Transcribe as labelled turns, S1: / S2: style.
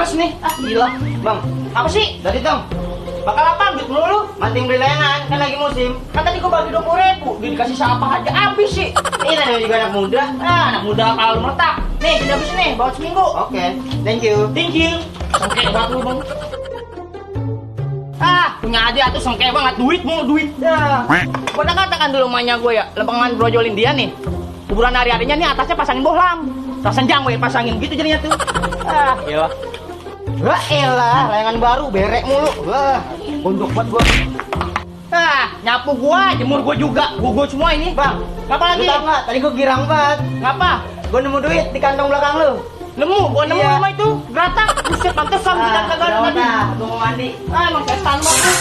S1: bebas nih. Ah, gila.
S2: Bang,
S1: Apa sih?
S2: dari dong.
S1: Bakal apa? Duit mulu lu.
S2: Manting beli layangan, kan lagi musim.
S1: Kan tadi gua bagi 20.000, dia dikasih siapa aja habis sih.
S2: Ini namanya juga anak muda.
S1: Ah, anak muda kalau lu meletak. Nih, kita habis nih, bawa seminggu.
S2: Oke, thank you.
S1: Thank you. Sengke banget lu, Bang. Ah, punya aja tuh sengke banget, duit mulu duit. Ya. Gua udah katakan dulu emaknya gue ya, lempengan brojolin dia nih. Kuburan hari-harinya nih atasnya pasangin bohlam. Tersenjang gue pasangin gitu jadinya tuh. Ah, gila.
S2: Wah, elah, layangan baru, berek mulu. Wah, untuk buat gua.
S1: Ah, nyapu gua, jemur gua juga. Gua semua ini.
S2: Bang,
S1: Ngapa lagi?
S2: lu tau nggak? Tadi gua girang banget.
S1: Ngapa?
S2: Gua nemu duit di kantong belakang lu.
S1: Nemu, gua nemu
S2: Iya.
S1: sama itu. Geratak. Buset, pantesan kita kagak ada tadi.
S2: Gua mau mandi.
S1: Ah, emang setan banget.